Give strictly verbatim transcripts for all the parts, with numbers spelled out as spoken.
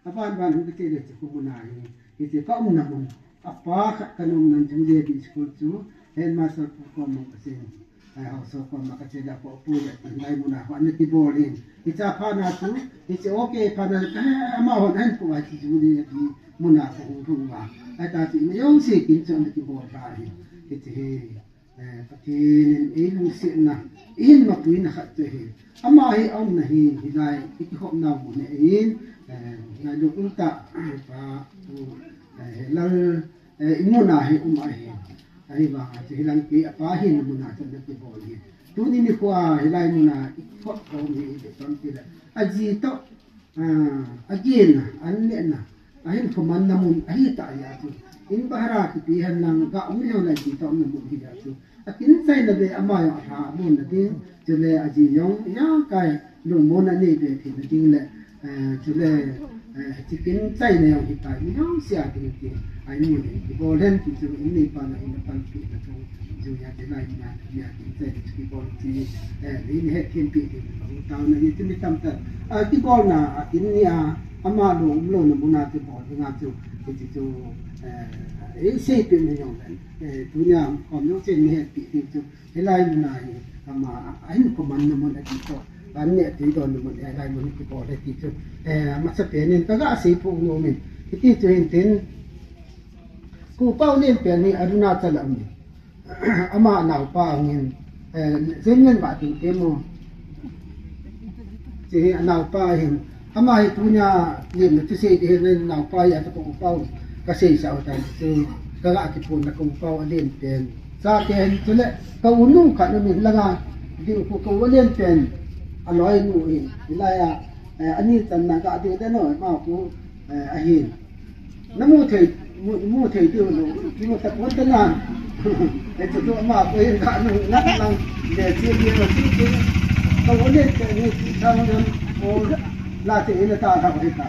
Aban ban hung kiti le chu kumuna hi, hiche ka umna mun. Apa khat ka umna mun chu J B school chu headmaster pu koma ka sei. Ai hausa koma ka sei la ko pu le, lai muna ho ana kibol in. Hiche phat na chu, hiche okay phat na, eh, amahon ahin pu a chu J B muna ka hung hung va. Ai ta chu ima jong sei kin chu ana kibol ta hi. Hiche hi. Eh, Pathen in eilungsetna, eihin mapuina khat chu ahi. Ama hi aumna hi, hilai, i kihopna mun hi ahin, eh, ngailutna tah, pa, pu, eh, Helal, eh, i muna hi um ahi. Ahivang a chu hilang kei apa hi na muna chu na kibol hi. Tuni nikho a hilai muna i kihop khom hi i le ton ti le. Aji toh, Ah, again, an nehna, ahin khomanna mun, ahi ta ya chu. In bahara kipi hen lang, ga um leo lai ti ta umna mun hi ya chu. Akin chaina ve ama jong atha mun na ding, chule aji jong, ya kai, lungmon anei ve thei na ding le, eh, chule, eh, chikin chaina jong hi ta, mi jong sia ding ti, ai mun ding, kibol hen ti chu, in neipa na in na panpi na chu. Ju ya te lai nia, nia tin te chu kibol ti, eh, in het tin pi ti, u tau na ni tin mi tam ta. A, kibol na, a, in nia, ama lo, um lo na muna kibol nga chu, ti ti chu, eh, ei sei pi ni jong le, eh, tunia, kom jong chen ni het pi ti chu, hilai muna hi, ama, a, hin koman na mun a ti chu, an ne ti don na mun, hilai mun kibol ti chu, eh, masa pen in, ka ga sei pu nu min, ti chu hin tin, Pu Pau len pen ni Arunachal a um. Ama naopa angin, eh, Zenlen ba tin te mo. Chi hi anaopa hin. Ama hi tunia lim na tu sei di hin naopa hi ata ko pau ka sei sa utan tu ka ga ki pun na ko pau a len pen. Sa te hin tu le ka unu ka na min langa di ko ko a len pen. A loi nu hi. Ilai a, eh, ani tan na ga di da no ma ku, eh, ahin. Na mu thei, mu, mu thei diu lo, ki mu ta pon ta na. E chu tu ama ko yin ka nu na lang, le chi di lo chi chi. Ka wo le te ni chi thang nan, o la te ina ta ka ko ta.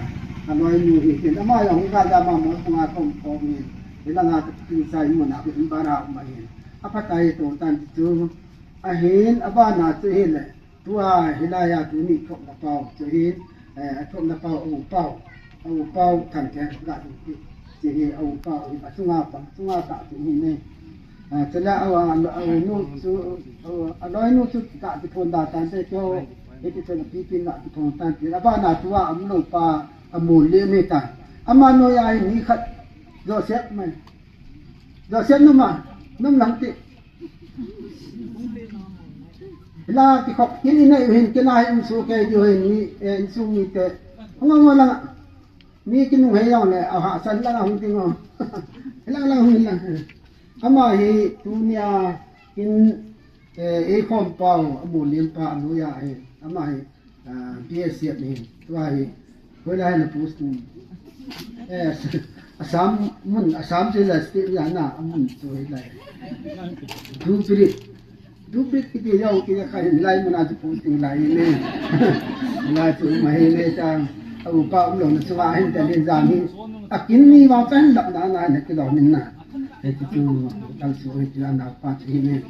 A loi mu hi kin ama ya hung ka da ma mo ko nga kom ko ni. Ina nga ka tin sai mu na ko in ba ra ma hin. A pa tai to tan chu. Ahin, a ba na chu hi le. Tua hilai a tuni thopna pau chu hin, eh, a thopna pau, a u pau, a u pau Thangthen ga ding ti. Chi hi a u pau hi a chunga pa, chunga ta ti hi ne. Ah, chule a, a, a u nu chu, a, a loi nu chu ga ti thon da tan te kyo, hi ti chun a pi pin ga ti thon tan ti. A ba na tua a um lo pa, a mun le me ta. Ama noiya hi mi khat Joseph mai. Joseph numa, num lang ti. Hila kikhop kin inei u hin kei la hi um su kei diu hin mi, eh, insung mite. Hung a hung a lang a. Mi kinung hei jong le, a hahsat lang a hung ding o. Hilang lang hung hilang. Ama hi tunia in, eh, ei khom pau, a mun lim pa, a noiya hi. Ama hi. Ah, B S F ni, tua hi, hoilai na post ni. Eh, Assam mun, Assam se la state ya na, amun chu hoilai. Dhubri, Dhubri kiti jong kiti kha hin lai mun a chu posting lai ne. Lai chu ma hi ne chang, a u pa um lo na chu a hin ta le jang hi. A kin ni ma chan lap na na ne kilo min na. He chu chu, tang su he chu na pa chu hi ne.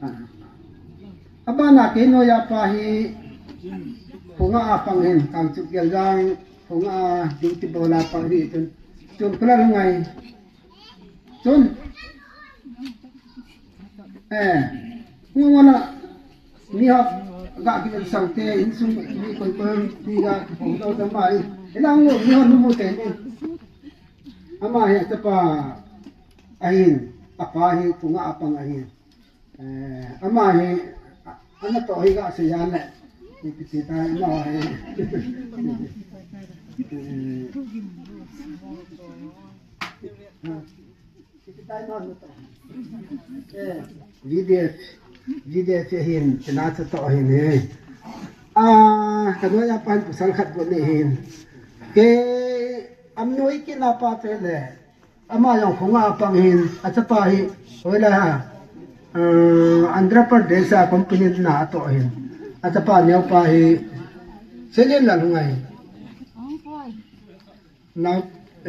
Ah. Abana kei noiya pa hi, Phunga a pang hin, Kangchup Geljang, Phunga a duty bol a pang hi, chun, chun kula lungai. Chun, eh, Phunga na, mi hop, ga ki sang te, insung, mi koi koi, mi ga, Phunga ta mai. Ina ngo, mi hop, mu te ni. Ama hi, a chapa, ahin, apa hi, Phunga a pang ahin. Eh, ama hi, a, ana to hi ga se ya le. Ni ti ti ta ama hi. Eh, ha. Ti ti ta ama na to. Eh, V D F, V D F hin, tina cha to hin he. Ah, ka noiya pan pasal khat bo ni hin. Ke, am noi ki na pa te le. Ama jong Phunga a pang hin, a chapa hi, hoilai ham, eh, Andhra Pradesh a company na a to hin. A chapa neo pa hi, Selen la lungai. Nao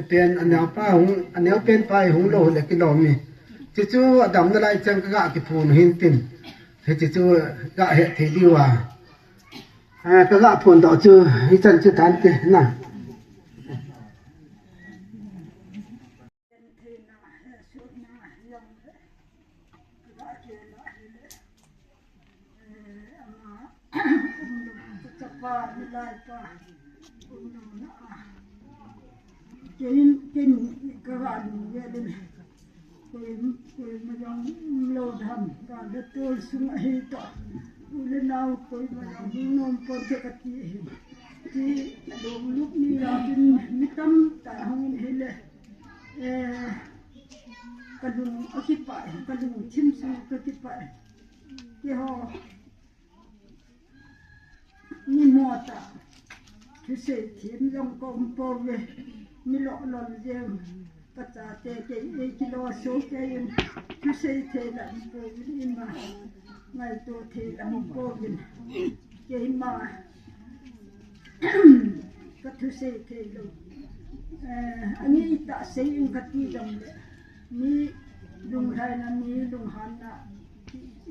pen, a neo pa hung, a neo pen pa hi hung lo le kilo mi. Chuchu a dam na lai chang ka ga ki phun hin tin. He chuchu ga he thei diu a. Ka ga phondoh chu hichan chu tante na. Ken, ken ka ga lungvel in. Koi, koima jong lou dam, ka le tol sung ahi toh. U le nao koima jong hung nom pon te kati ahi. Ti lunglut ni a tin mi tamtah hung in ahile. Eh, ka lung akipah, ka lungthim sung ka kipah. Keiho. Mi motah, thusei them jong ka um pouve, mi lohlol jeng, ka chate kei, ei kilo so kei in, thusei thei la um pouvin ima, ngaito thei la um pouvin, keima, ka thusei thei lou. Eh, angei tah sei in kati jong le, mi lunglhaina, mi lunghanna,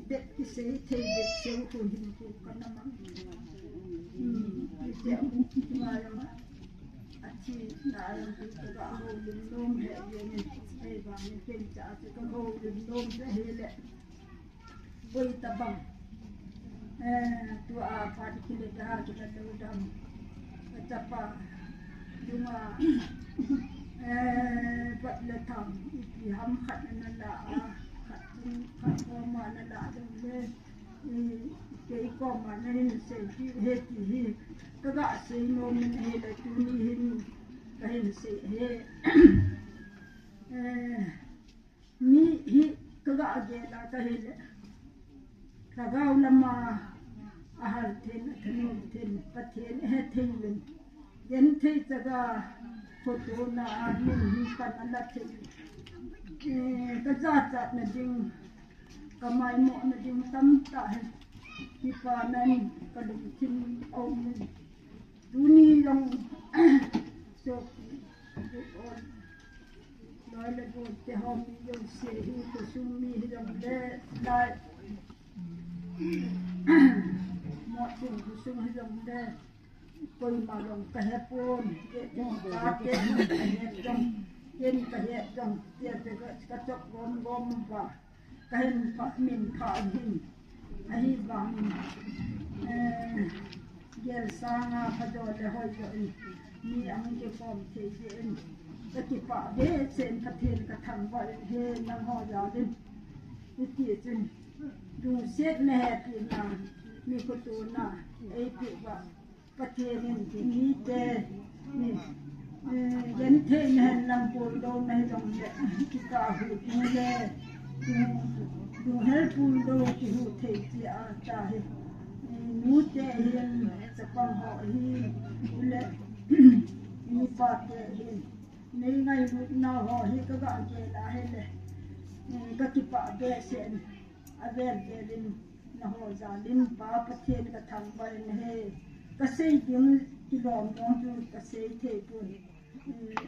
Bep kisei thei bep seiu hin ku kana mang. Hmm, ite amu kiti ma jong a. Athi na jong ku ka ga houlim nom he jeng in. Hei vang in ken cha chu ka houlim nom he le. Boi tabang. Eh, tua phat kile da kile lou dam. Ka chapa. Dunga. Eh, bat le tham. Ipi ham khat na la a. Khat Khat koma na la ding le, i, kei koma na hin sei hi, he ti hi, ka ga sei nom in ahile tuni hin ka hin sei he. Eh, mi hi ka ga gel a ka hile, lhagao lama ahal then, athanom then, Pathen ahe thei uvin, genthei chaga khotona a min hi pan ala thei. Eh, ka jachatna ding, ka maimohna ding tamtah hi, kipana in ka lungthim a um in. Tuni jong, so, loi le gol te ho mi jouse hi, khosung mi hi jong le, lai, mo chung khosung hi jong le, Koima jong ka he pon, ke, ke, ka, ke, ka he jong, ken ka he jong, ke, ke, ka, ka chop gom gom uva, ka hin pha, min pha hin, ahivangin, eh, gel sanga pha jo le hoi jo in, mi ahung kikhom thei jeh in, ka kipah behseh in Pathen ka thangvah in, he nangho jal in, hiti chun, lungset le hepina, mi khotona, eipeh uva, Pathen in mite, eh, gentheina hen lang puldou na hi jong le, kikah hu ding le, eh, lunghel puldou kihu thei ti a cha hi, eh, nute hin, chapang ho hin, le, mipa te hin, nei ngailutna ho hi ka ga gel a hile, eh, ka kipah behseh in, avel vel in, Naho jal in Pa Pathen ka thangvah in ahi. Ka sei ding kilom jong chu ka sei thei pon.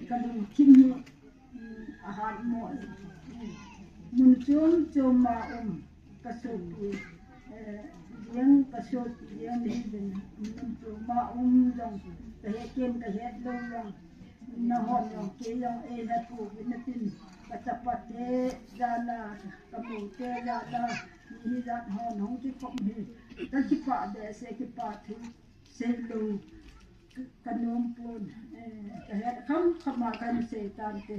Ka lungthim hi, um, ahat mo. Mun chom chom a um ka sopi, eh, jeng ka sopi jeng hi jeng mun chom a um jong ka het ken ka het lou jong. Nahon jong kei jong eihe pouvin atin, ka chapate jal a, ka moute jal a, mi hijat hon hung kikhom hi, ka kipah behseh, kipah thu seilou ka nom pon, eh, ka het kham kham a kan sei tante,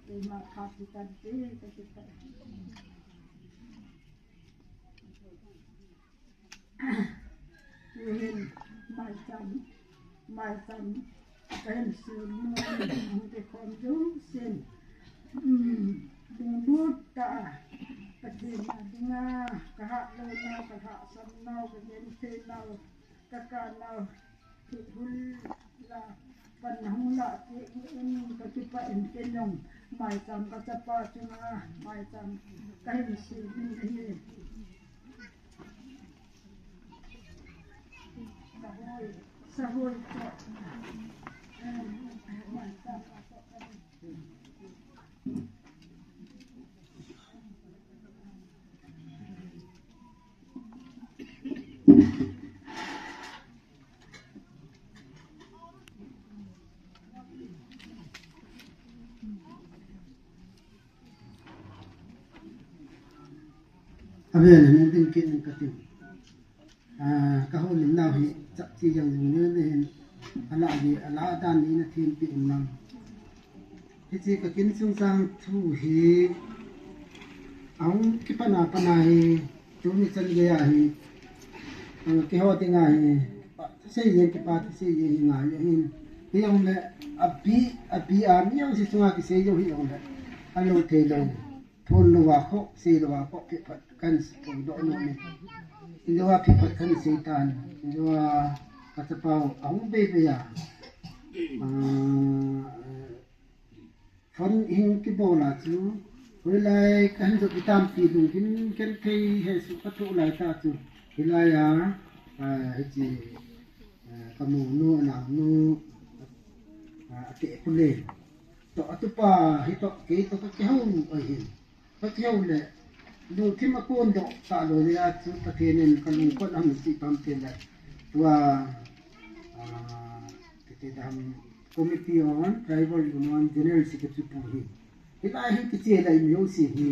keima phat chu tante, ka kipah. Tuhin maicham, maicham kahin sil nom, hung kikhom jousen. Um, lunglut tah a, Pathen a dinga, ka hatlounau, ka lhahsamnau, ka gentheinau, ka kannau, Thihul la, pan hung lah kit in ka kipah in ken jong maicham ka chapa chunga maicham ka hin sil in ahi. Sahoi, sahoi toh, eh, maicham ka toh ka hin. Avel in ding kit in ka tin. Ah, ka houlimnau hi chapchi jang jing ni ni hin. Ala ji, ala dan ni na thin pi in lang. Hichi ka kin sung sang thu hi. Ahung kipana pana hi. Tuni chan gei a hi. Ah, keiho dinga hi. Pa, thusei jeng kipa thusei jeng hi ngai jeng hin. Hi jong le abi, abi a mi jong si chunga kisei jong hi jong le. Alo thei lo. Phun lou a kho, sei lou a kho, phiphat kan sei doh nom e. Ilou a phiphat kan sei tan. Ilou a ka chapau ahung bei bei a. Ah, phone hin kibol a chu. Hoilai ka hin jot i tampi lungkim ken thei he su ka thoh lai ta chu. Hilai a, ah, hichi, ah, ka monu, a naonu, ah, ate kule. Toh, atupa, hi toh, kei toh, ka kihou, ahin. Ka kihou le, lungthim a kon doh, ta lo le, a chu, Pathen in, ka lungkot ham si pam te le. Tua, ah, kiti dam, Committee on Tribal Union General Secretary pu hi. Hilai hi kiche lai mi ho si hi.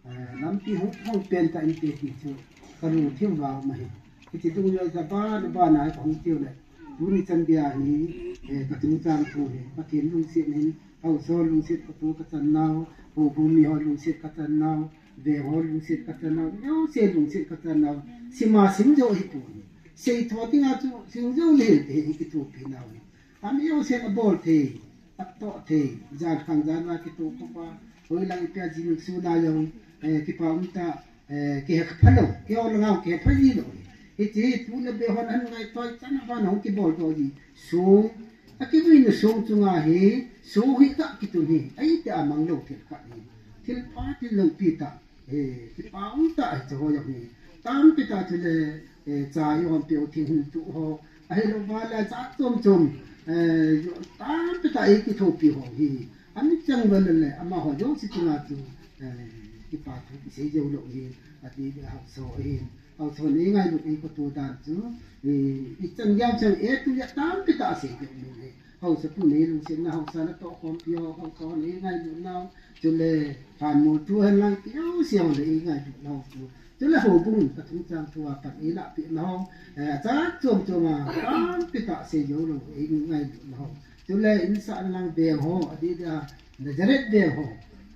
Eh, lampi hung, hung pen ta in te ti chu, ka lungthim vang ma hi. Hichi dung yo za ba, na ba na ka hung tiu le. Tuni chan dia hi, eh, ka tung chang thu hi. Pathen lungset hin, haosa lungset ka tu ka chan nau, houbung mi ho lungset ka chan nau, veng ho lungset ka chan nau, jouse lungset ka chan nau. Sima sim jo hi pu hi. Sei tho tinga chu, sim jo le te hi kithopi nau hi. Ami jouse abol thei, atoh thei, jan khang jan a kitoh pa, hoilang ipia jing suna jong, eh, kipa um ta, eh, kihe pha lou, kihou langa kihe pha ji lou. Hichi, tu le be hon an ngaito, chan a van hung kibol to ji. Sung, akivuina sung chunga hi, sung hi ka kitun hi, ahi te amang lou thil khat hi. Thil pha thil lou pi ta. Eh, kipa um ta, eh, chu ho jong hi. Tampi ta chu le, eh, cha i hon peh u thing hung tu ho. Ahilou va le cha chom chom. Eh, tampi ta i kithopi ho hi. Ani chang va le le, amaho jong si chunga chu, eh, kipa thu kisei jou lou hi. Ati le haosa hi. Haosa nei ngailut i ko tu dan chu. Eh, i chan jam chang e tu ya tampi ta sei jou lou hi. Haosa pu nei lungsetna, haosa natoh khompi ho, haosa ho nei ngailut nau. Chule, phan mu tu hen lang pi jouse ho nei ngailut nau chu. Chule, houbung ka chungchang thu a pan ei lahpeh nau. Eh, acha chom chom a, tampi ta sei jou lou, ei ngailut nau. Chule, insahna lang veng ho, adeh deh a, Nazareth veng ho.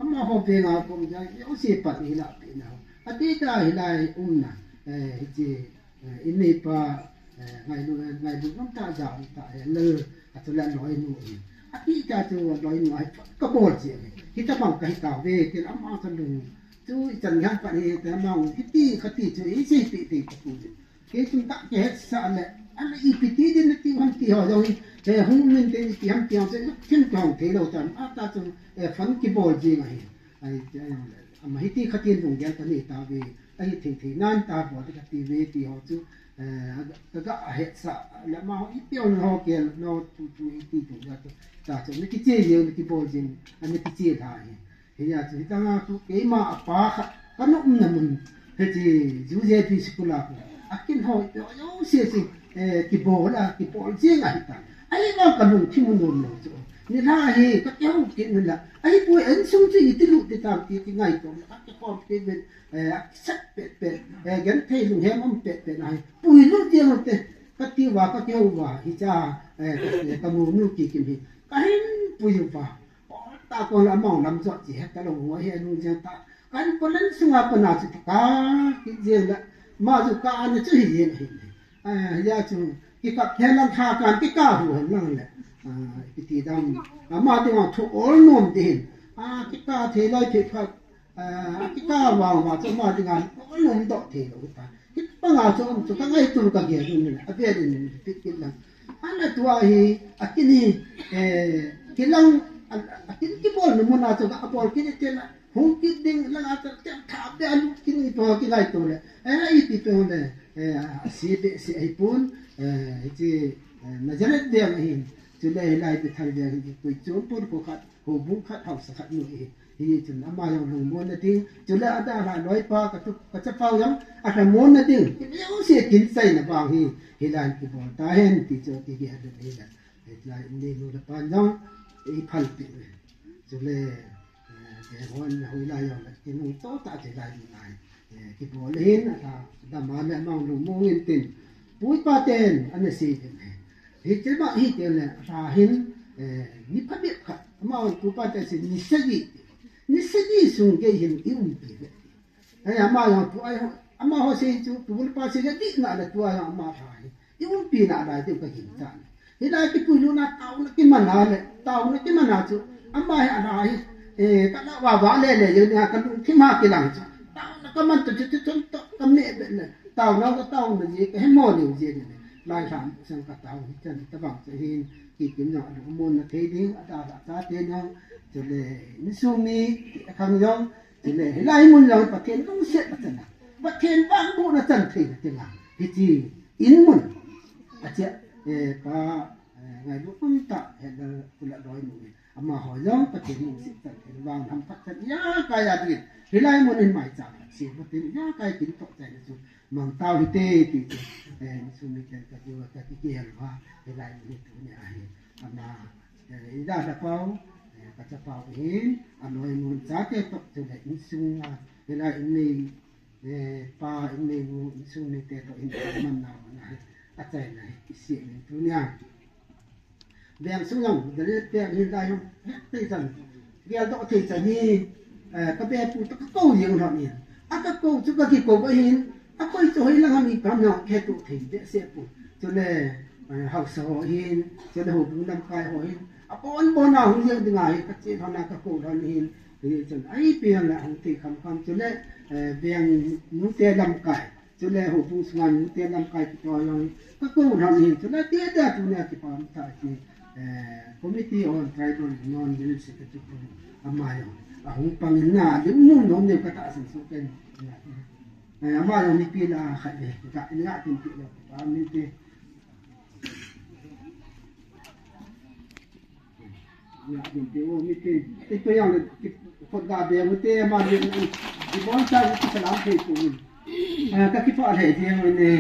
Amaho veng a kom jang, jouse pan ei lahpeh nau. Adeh deh a hilai umna, eh, hichi, Eh, in neipa, eh, ngailut, ngailut nom ta, ja um ta, eh, lal, a chu le loinu hi. Ati ta chu loinu hi, ka bol ji hi. Hitabang ka hi tauve, tin ama ka lung. Chu i chan jang pan hi, te ama hiti, kati chu, i sei pi ti ka pu ji. Kei chun ta ke het sa le, ala ipi ti din ti ham ti ho jong hi, eh, hung min te ti ham ti ho, se, thin tong thei lou tan, a ta chu, eh, phone kibol ji ngai. Ai, ti a jong le, ama hiti kati lunggel ka nei tauve. Ahi thei thei nan ta bol ding kati ve ti ho chu, eh, ka ga het sa, le amaho ipi hung ho kel, no tu tu iti tu ja tu, ta chu, ni kiche jeng, ni kibol jeng, ani kiche lha hi. Hia chu, hitanga chu, keima apa kha, ka nom na mun, hichi, ju je pi sikula ko. Akin ho, yo, yo, se, se, eh, kibol a, kibol jeng ahi ta. Ahi vang ka lungthim u nom lou chu. Nilhah hi, ka kihou kit nila. Ahipoi, insung chu iti lut ti tam ti, ti ngaito, ka kikhom kit uvin. Eh, a kisat pet pet, eh, genthei lunghem um pet pet ahi. Puilut jeng ute, kati uva, ka kihou uva, hicha, eh, ka, eh, ka monu Kikim hi. Ka hin pui uva. O, ta kon la amau lam jot ji, he ta lou ngo he nung jeng ta. Ka hin polen sunga pana chu ka kit jeng la. Ma chu ka ana chu hi jeng hi. Ah, hia chu, kikap hen lang tha kan kikap hu hen lang le. Ah, kiti dam. Ama te ma thu ol nom te hin. Ah, kikap thei loi thei phat. Ah, kikap vang vang chu ama te ngan ol nom doh thei lou ta. Kipanga chu um chu ka ngaito ka gel un le. A vel in repeat kit lang. Ana tua hi, a kin hi, eh, kilang, a, a kin kibol na mun a chu ka bol kit te la. Hung kit ding langa ta, ta, ta, be a lut kit ni to, kingaito le. Eh, ipi pe le, eh, a si be, si ai pun, eh, hichi, eh, Nazareth veng hin, chule hilai Bethel veng hin, koi chom pun kho khat, houbung khat, haosa khat nu hi, hi chun ama jong lungmon na ding, chule ada la loipa, ka tu, ka chapau jong, a lhamon na ding, hi jouse kin chaina vang hi, hilai kibol ta hen, ti chu, ti hi a lut hi la. Hilai in nei nu le pan jong, i phal pi. Chule, Eh, kei hon hoilai jong le, kinung to ta te lai ni lai. Eh, kibol hin, a, dam a le amau lungmong in tin. Pu pa ten, ana sei in. Hi te ma, hi te le, a, hin, eh, ni phabep khat. Amau pu pa ten sei, ni sagi. Ni sagi sung gei hin, i umpi ve. Ai, ama jong tu ai, ama ho sei chu, tu pa sei le, di na le tu ai, ama tha hi. I umpi na lai diu ka gingcha. Hilai kipuilutna taona kiman a le, taona kiman a chu, ama hi ana hi, eh, ka na va va le le, jeng ni a ka lungthim a kilang chu. Taona kaman tu chu, chu chun to, ka me be le. Taona ka taona ji, ka he mo ni ji ni le. Lai lam sang ka tao hi chan tabang chu hin, kikim jong a lungmon na thei ding, a da da cha te jong, chule, insung mi, a khang jong, Chule, hilai mun lang Pathen lungsetna chan a. Pathen vangbohna chan theina ding a. Hiche in mun. Achia, eh, pa, eh, ngailut um tah, he la, kula loi mun. Amaho jong Pathen lungset chan thei vang ham phat chan. Ijakai a ding. Hilai mun in maicham. Se Pathen ijakai kin toh chai na chu. Mang tao hite ti chu. Eh, sumi ten ka ju ka ki ki hel va. Hilai mun hi tunia hi. Ama Eh, i da da pau, eh, ka chapau hin, a loi mun chate toh chule insung a, hilai in nei, eh, pa in nei nu, insung nei te toh hin, man na, na, a chai na, i si min tunia. Veng sung jong, da le te hin lai jong, hek te chan, gel doh te chan hi, eh, ka be pu ta ka ko jeng lhon in. A ka ko chu ka ki ko ba hin, A koi chu hoi lang a mi pam na khe tu thei behseh pu. Chule, eh, haosa ho hin, chule houbung lamkai ho hin. A bon bon a hung jeng ding a hi, ka che lhon a ka ko lhon hin. Hi chun, ai pi han la hung ti kham kham. Chule, eh, veng nute lamkai. Chule houbung sunga nute lamkai kiti ho jong. Ka ko lhon hin. Chule, tia tia tunia kipah um tah ti. Eh, Committee on Tribal Union Village Secretary pu ama jong. A hung pang in na, lim nung nung neu ka tahsan soh pen. Eh, ama jong mipi lah a khat le, ka in nga tin ti lo, pa min te. Nga tin ti o mi te. Ti to jong le, ki, kot ga be mu te, ama jong, ki bon sa, ki salam thei pu. Eh, ka kipah le, ti jong ne,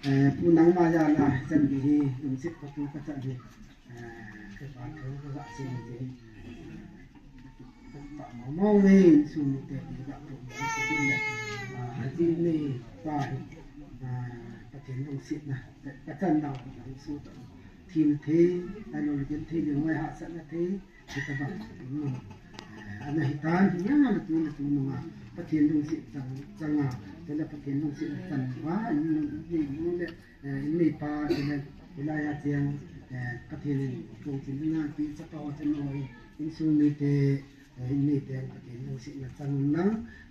eh, pu nang ma ja la, chan di hi, lungset pa tu ka chan di. Eh, ka pa tu ka ga sin di. Mong mong ni, sum te, ka ga tu, ka tin le. Ah, ha tin ni, pa hi. Ah, Pathen lungsetna, ka chan dau, ka su ta. Thim thei, ai lo le thei le, ngai hahsatna thei, Hitabang, eh, ana hitan, hiya na tu na tu nunga, Pathen lungset chang, changa, tela Pathen lungset na chan va, in, in, in, in, eh, in nei pa, tela, tela ya tiang, eh, Pathen in, kong chin na, pi chapa ho chan ho, in sung mi te, eh, in nei te, Pathen lungset na chang na,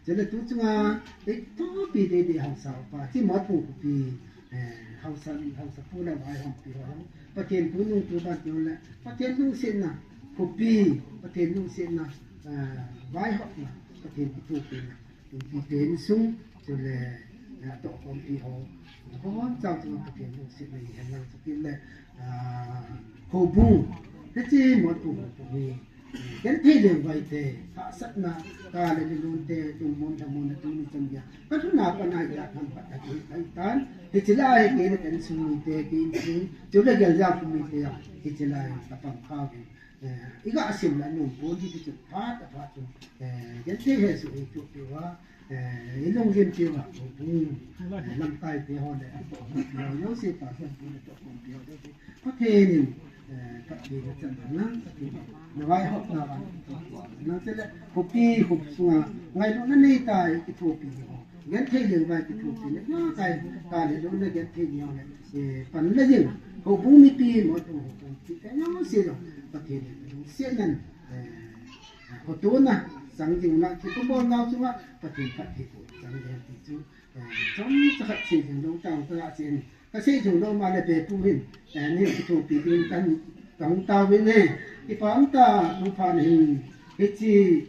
tela tu chunga, eh, to pi de de hausa pa, chi mo pu pi, eh, hausa, hausa pu na vai hom pi ho, Pathen pu nung pu ban ti le, Pathen lungsetna, khopi, Pathen lungsetna, ah, vaihopna, Pathen kithopina, inpi pen sung, chule, ah, tohkhompi ho, nabonchau chunga Pathen lungsetna hi henlang chu kit le, ah, houbung, hiche Motbung houbung hi, Genthei lengvai te, hahsatna, ka le lilun te, lungmon lhamon na tuni chan geiya. Ka lhun a pat a ija tham pat a kihi tan. Hiche lai hi kei le ka insung mite, kei insung, chule Geljang khomite jong, hiche lai hi ka pang kha uvin. Eh, i ga sim la nom pon hi ti chun phat a phat chun, eh, genthei hesoh hi tup peh uva, eh, i lunggim peh uva, eh, lamkai te ho le, a tohkhompi ho, jouse pa, khompi le tohkhompi ho, jouse. Pathen in, eh, Pathen na chan na, Pathen na vaihopna vang, na chule, khopi, khop sunga, ngailutna nei tai, kithopi ho. Genthei lengvai kithopi le, na kai, ka le lo na genthei ni ho le, eh, pan le jing, houbung mipi, Motbung houbung mipi, ka na se lo, Pathen in, se nan, eh, hotona, sang jing na, kipabol nau chunga, Pathen phatthei boh, sang jing ti chu, eh, chomcha khat sei jing lo, tang ta chen, Ka sei jong lou ma le be pu hin, eh, ni kithopi ding kan, kan tao vin e. Kipah um tah, tu phan hin, hiche,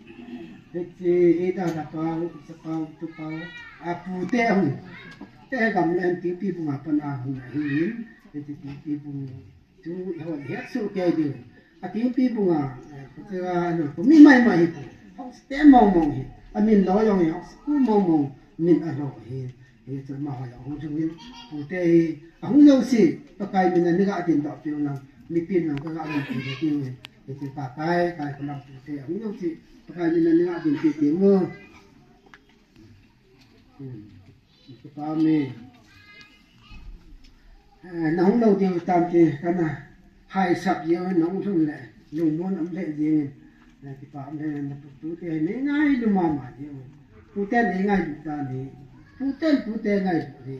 hiche, i da da pau, sa pau, tu pau, a pu te hung. Te gam le Tingpi bung a pan a hung a hin, hiche Tingpi bung chu i hon het su ke ding. A Tingpi bung a, eh, kutera, no, kumi mai mai hi pu. Hong ste mong mong hi. A min lo jong hi, hong ste mong mong min a lo hi. Hichu amaho jong hung lhung in, pute hi, ahung jouse, Pakai min a nei ga dindoh peh u lang, mipin lang ka ga dindoh peh u lang, hichu Pakai, kai ka lang pute, ahung jouse, Pakai min a nei ga dindoh peh u. Hmm. Kipa me. Eh, nahung lou diu tam ti kana haisap diu nahung lhun le lungmon um le ding. Eh, kipa um le na pu tu te ne ngailu mama diu. Puten ne ngailu ta ni. Puten puten ngailu ni.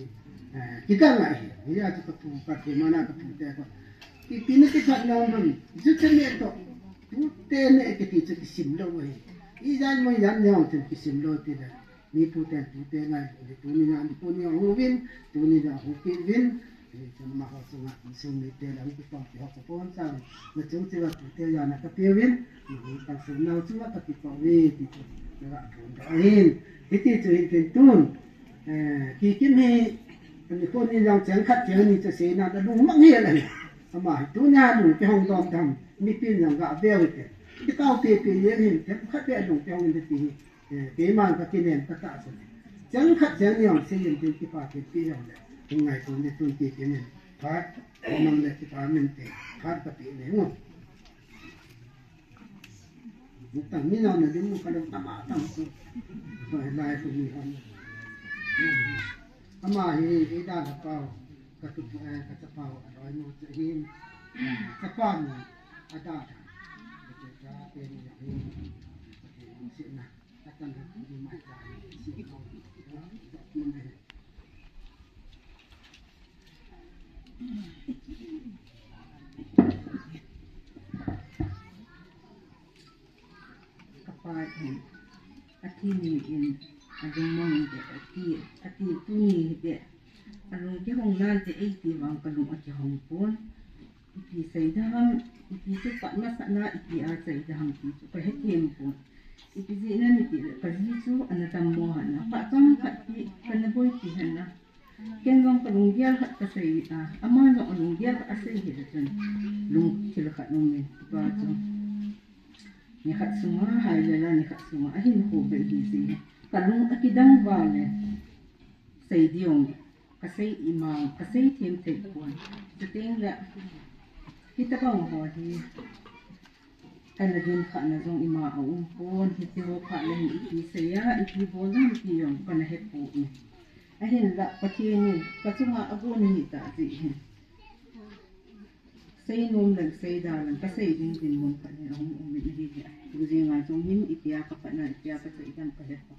Eh, kita ngai. Ni ya tu ka pu ka te mana ka pute ko. Ki pina ki phat nong man. Ju te ne to. Puten ne ki ti chu kisim lou hi. Ijat mo ijat ne ong chu kisim lou ti le. Mi puten pute ngai, tuni na, tuni hung uvin, tuni na hung kit uvin, eh, chama ho chunga, sum mite la hung kipang pi ho ka pon chang, na chung chiva pute jana ka pe uvin, na hung tang sum nau chunga ka kipa uve, ti chu, na ga pon da ahin. Hiti chu hin ken tun, eh, Kikim hi, ani ko ni jang cheng khat cheng ni chu seina da lung mang hi la hi. Ama hi tuni a lung kihong dom dam, mipin jang ga veu hi te. Kitao pe pe jeng hin, cheng khat pe lung kihong in ti hi. Eh, keiman ka kinem ka ta chu. Cheng khat cheng ni jong sei in tin kipa kit pi jong le. Hung ngaitu ni tun Kikim in. Phat, nang le kipa min te. Phat ka pi ni mo. Tang ni jong na dim ka lo tama tang chu. Lai lai khu ni hon. Ama hi, hi da da pau. Ka tu, eh, ka ta pau a roi mo chu hin. Ka pa mo. A da da. Ka tu ka te ni jong hin. Ka te ni si na. Kapa in, ati ni in, alung mang in te, ati, ati tu ni te, alung kihong nan te, eiti vang kalung akihong pon. Ipi sei da ham, ipi chu pat masa na, ipi a sei da ham ti chu ka he them pon. Ipi jeh inem iti le, ka ji chu ana tam mo ha na, phat chang khat ti, kana boi ti ha na. Ken jong ka lunggel khat ka sei a, ama jong alunggel khat asei hi le chun. Lung thil khat um e, pa chu. Ni khat sunga, hai le la ni khat sunga, ahin kho be hi si. Ka lung akidang va le. Sei diu. Ka sei ima, ka sei them thei pon. Chuteng le, hitabang ho hi, kana din kha na jong ima a um pon, hiti ho kha le hi iti sei a, iti bol dam ti jong kana he pon. Ahinla, Pathen in, ka chunga agon hi ta ti hin. Sei nom leng, sei da leng, ka sei ding dinmun khat hi ahung um in ahi le. Tu jing a jong hin, itia ka pat na, itia ka sei dam ka he pon.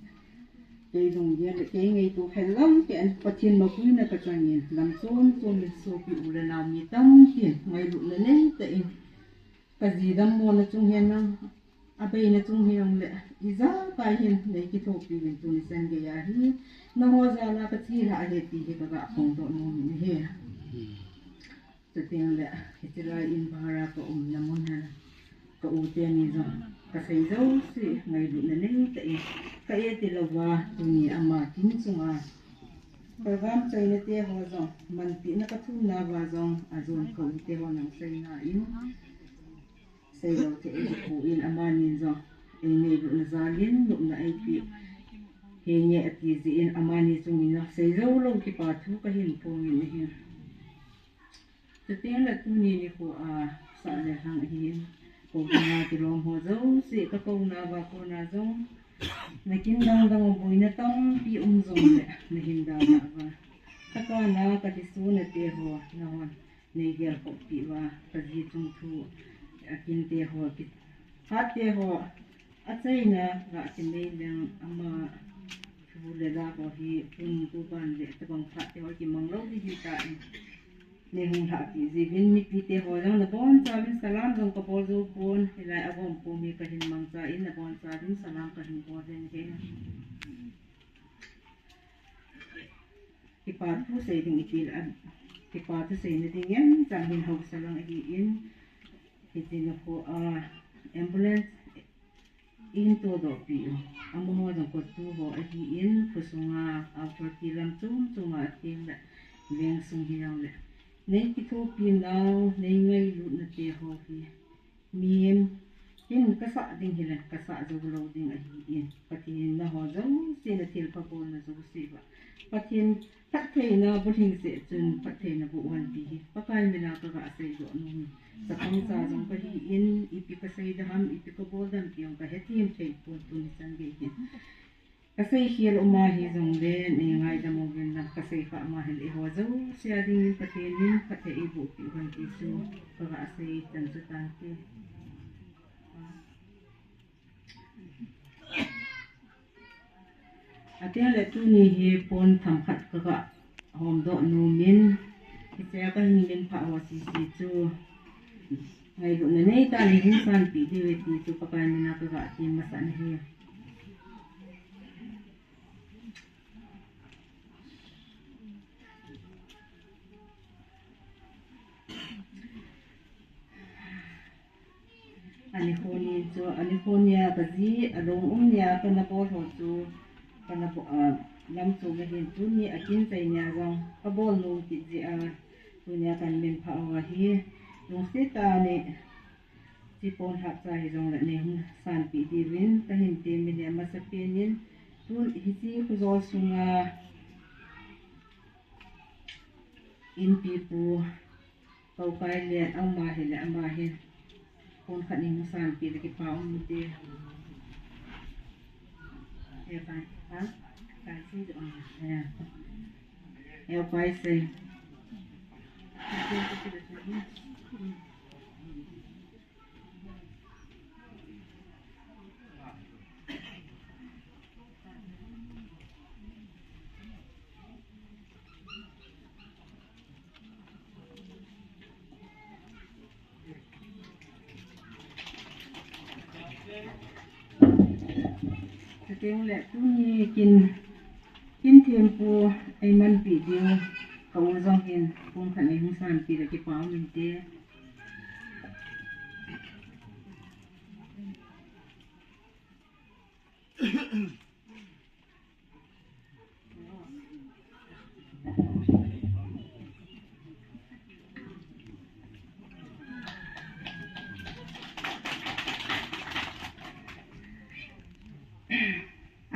Kei lunggel le, kei ngeitu khen lang, kei an Pathen mapuina ka chang in, lam chom chom in sopi u le nao mi tampi, ngailutna nei tah in, ka ji dammona chung hihen lang, abeina chung hihen le, ijakai hin, nei kithopi uvin tuni chan gei a hi, nangho jal a ka che lha ahi ti hi ka ga phongdoh nom in ahi. Chuteng le, hiche lai in bara ka umna mun a, ka u teni jong, ka sei jouse, ngailutna nei tah in, ka e ti louva, tuni ama kin chunga, program choina te ho jong, manpina ka thumna uva jong, ajon ka u te ho nang seina in, sei lou thei ahi pon, amani jong, ei ngailutna jal in, nopna ei pe, henge ati jeh in, amani chung in, sei jou lou kipa thu ka hin phong in ahi. Chuteng le tuni nikho a, sah le lhang ahin, kou chunga kilom ho jouse, ka kouna uva kona jong, na kin dang dang a boina tampi um jong le, na hin dalha uva. Ka kana, ka tisona te ho, nahon, nei gel khop pi uva, ka ji chung thu, akin te ho, ki, phat te ho, achaina, ga kinei leng ama, thu le la ho hi, pun ku ban le, tabang phat te ho, kimang lou di hi ta in. Nei hung lhah pi jeh uvin mipi te ho jong nabonchauvin salam jong kabol jou pon, hilai a gom pum hi kahin mangcha in nabonchauvin salam kahin bol in ahi. Kipa thu sei ding iti le, kipa thu seina ding ngen chan hin hausa lang ahin, hiche nikho a ambulance Ihin todoh pi u. Amaho jong kottu ho ahin, khosunga, authority lam chom choma atheng le, veng sung hijongle. Nei kithopi nau, nei ngailutna te ho hi. Mihem, hin kasah ding hile, kasah jou lou ding ahin. Pathen in nangho jouse na thilpha bolna jouse uva. Pathen Phattheina bu lhingse chun phattheina bu uhen ti hi Pakai mina kaga seidoh nom. Chapang cha jong kahin, ipi kasei ding ham, ipi kabol ding ham ti jong kahethem thei pon tuni chan gei hin. Kasei khel uma hijongle, nei ngaidam uvin lang, kasei kha uma hile eiho jouse a dingin Pathen in phatthei eiboh peh uhen ti chu kaga sei chan chu tante. Atengle tuni hi pon themkhat kaga homdoh nom in, hichea kahin minphah ho sese chu ngailutna neitah in nei hung sanpeh diu ve ti chu Pakai mina kaga tem masat ahi. Anikho ni chu, anikho nia kaji, along um nia kana bol ho chu, kana bo-, a, lamchom ahin, tuni akinchai nia jong kabol nom kit jeh a, tunia kahin minphah u ahi. Lungset tah in, hiche pon hapcha hijongle nei hung sanpeh diuvin kahin tem in, amasapen in, tun hiche khojol sunga inpipu Kaukai Lian ama hile ama hin pon khat nei hung sanpeh le kipa um inte. Eukai, ha? Kai sei jo. Ya. Eukai sei. Chutengle tuni kin, kin thempu eimanpeh diu ka u jong hin pon khat nei hung sanpeh le kipa um inte.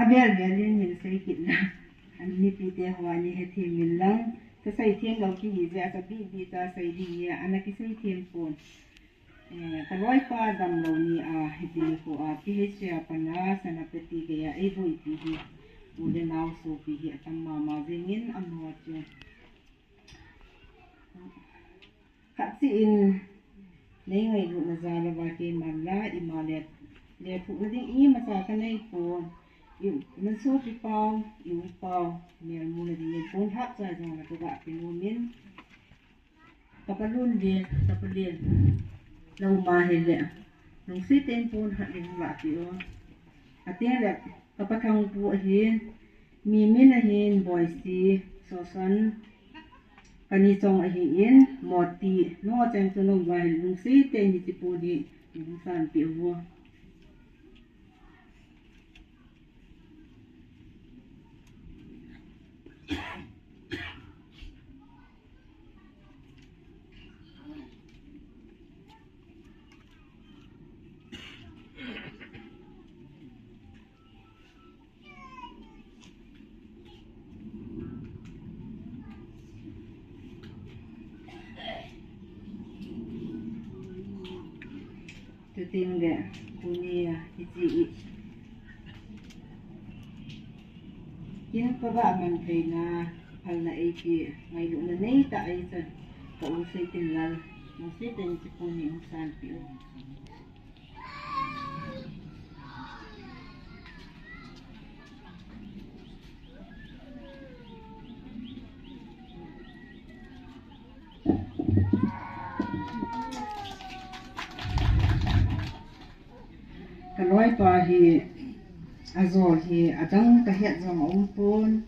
Avel vel in hin sei kit lang. An mipite ho a nei hethem in lang. Kasei them lou kihi jeh a, kabibih tah a sei ding ahi, ana kisei them pon. Eh, kaloipa damlou ni a, hiti nikho a, P H C a pat a, Senapati gei a eiboipi hi, u le nao sopi hi atam mama jengin, amaho chu khatcha in nei ngailutna jal uva keiman la, ima le, lethuhna ding imacha kanei pon, i, nasopi pau, i u pau, melmuna dingin pon hapcha jong la kaga pe nom in, Kapa Lunlen, Kapa Len, lou ma hile, lungset tah in pon khat nei hung lahpeh o. Atengle, kapa Thangpu ahin, mi min ahin Boisi, Soson, kani chong ahin, Moti, nangho cheng chu nom uva hile, lungset tah in hiche pon hi nei hung sanpeh uvo. Chutengle, tunia, hiche i, kin kaga man theina, phalna eipeh, ngailutna neitah a eichan, ka u Seitinlal, lungset tah in hiche pon hi hung sanpeh o. Kaloipa hi, ajol hi, adang kahet jong aumpon,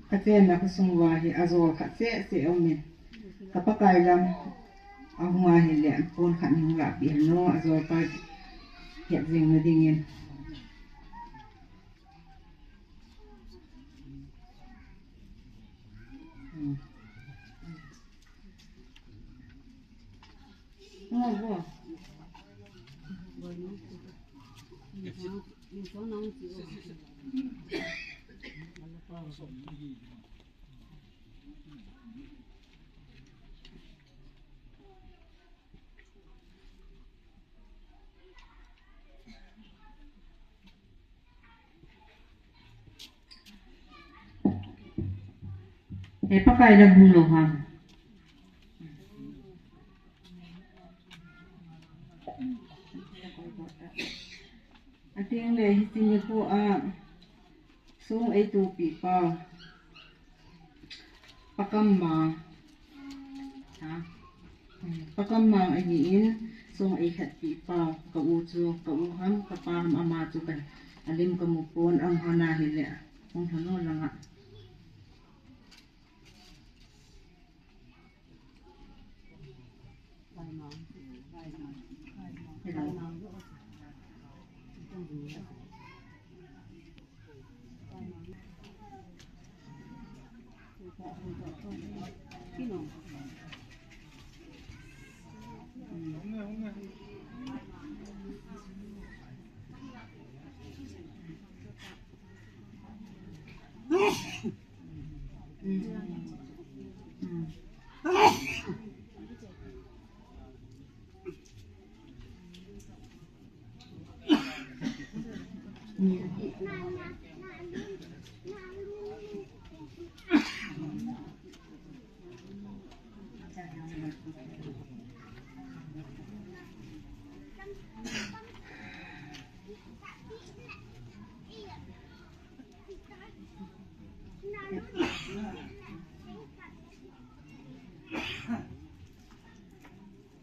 kachenna khosung uva hi, ajol khat seh seh aumin. Ka Pakai lam ahung ahile, pon khat nei hung lahpeh hen o, ajolpa het jengna dingin. He Pakai la hung lou ham. Ateng le hiche nikho a song eitohpi pau. Pakam Mang. Ha? Hmm, Pakam Mang ahin, song eikhatpi pau. Ka u chu, ka u ham, ka pa ham ama chu ka, alim kamu pon, aum hon ahile. Hung lhon o langa.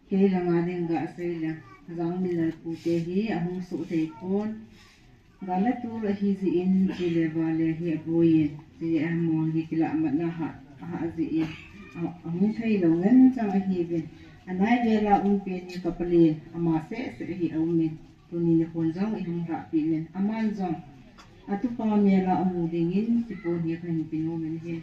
Kei langa ding gasei le, Jangminlal pu te hi ahung suh thei pon. Gal le tul ahi jeh in, chi le va le hi aboi in, chi le among hi kilah mat na ha, ha jeh in, a, ahung thei lou ngen chang ahi uvin. Anai vela um pen hi ka palen, ama seh seh hi aum in, tuni nikhon jong ihung lhahpi uvin. Aman jong, atupa mel a amu dingin, kipon hi kahin pe nom in ahi.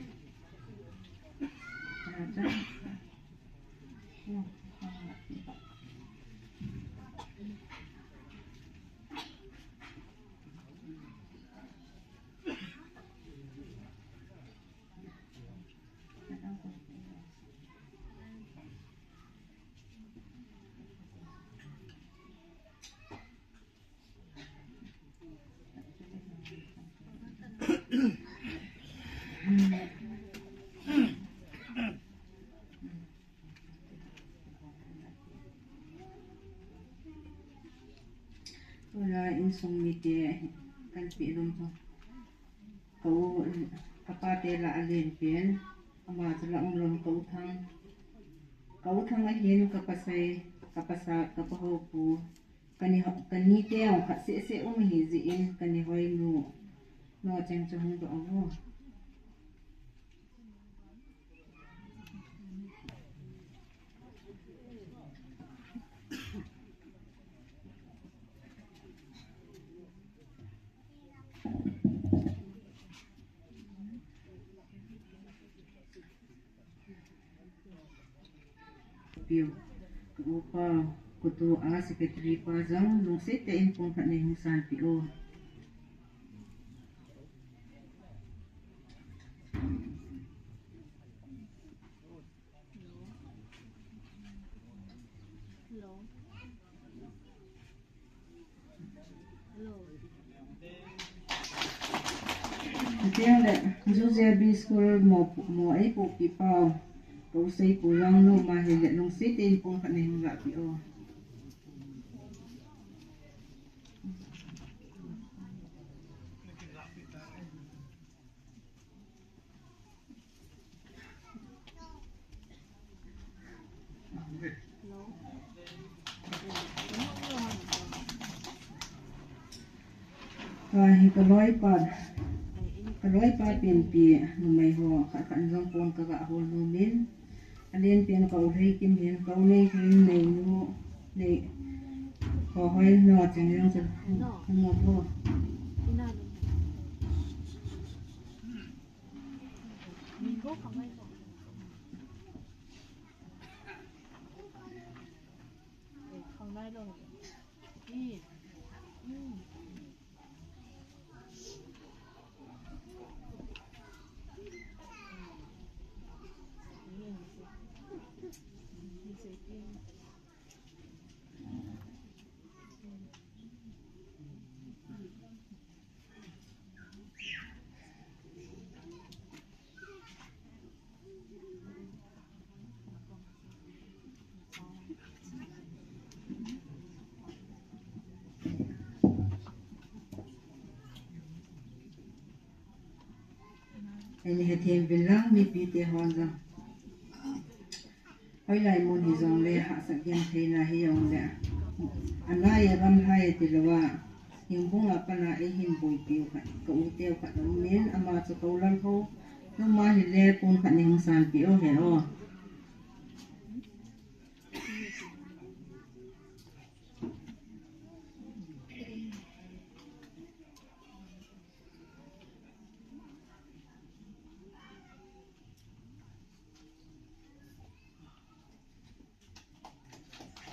Tuna insung mite kan pe lom ho. Ka u, ka pa te la alen pen, ama chu la um lom ka u Thang. Ka u Thang ahin ka pasai, ka pasa, ka pahou pu. Kani ho-, kani te ang khat seh seh um ahi jeh in, kani hoi nu. Nu cheng chu hung doh vo. Piu, ka upa, ka tu a secretary pa jong, lungset tah in pung khat nei hung sanpeh o. Hello. Hello. Ateng le, Joseph B School mo, mo eipuipi pau. Ka u Seipu jong nu ma hile lungset in pung khat nei hung lahpeh o. Ka hi ka loipa, ka loipa penpi numei ho khat khat jong pon ka ga hol nom in. Alen pen ka u Leikim hin, ka u Neikim, Neinu, Nei, ho hoi no cheng jong chu. No. No ho. Neina hethem uvin lang mipite hon jong. Hoilai mun hijongle hahsat gentheina hijongle. Anai a gamlhai atilouva. Hingbung a pat a eihin boipiu khat, ka u teu khat aumin, ama chu Kaulal ho. Ama hile pon khat neihung sanpeh u hen o.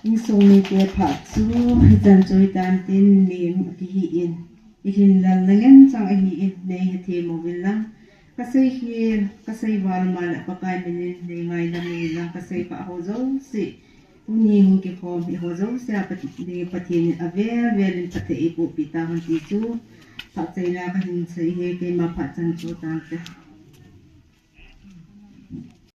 Insung mite phat chu hichan chu hitan tin nei kihi in. Ilhin lal nangen chang ahi in nei hethem uvin lang. Kasei hi, kasei val ma le Pakai minin nei ngaidam uvin lang kasei pha ho jouse. Tuni hung kikhom iho jouse a Pathen in avel vel in phatthei eiboh peh tauhen ti chu. Phattheina kahin sei hi keima phat chan chu tante.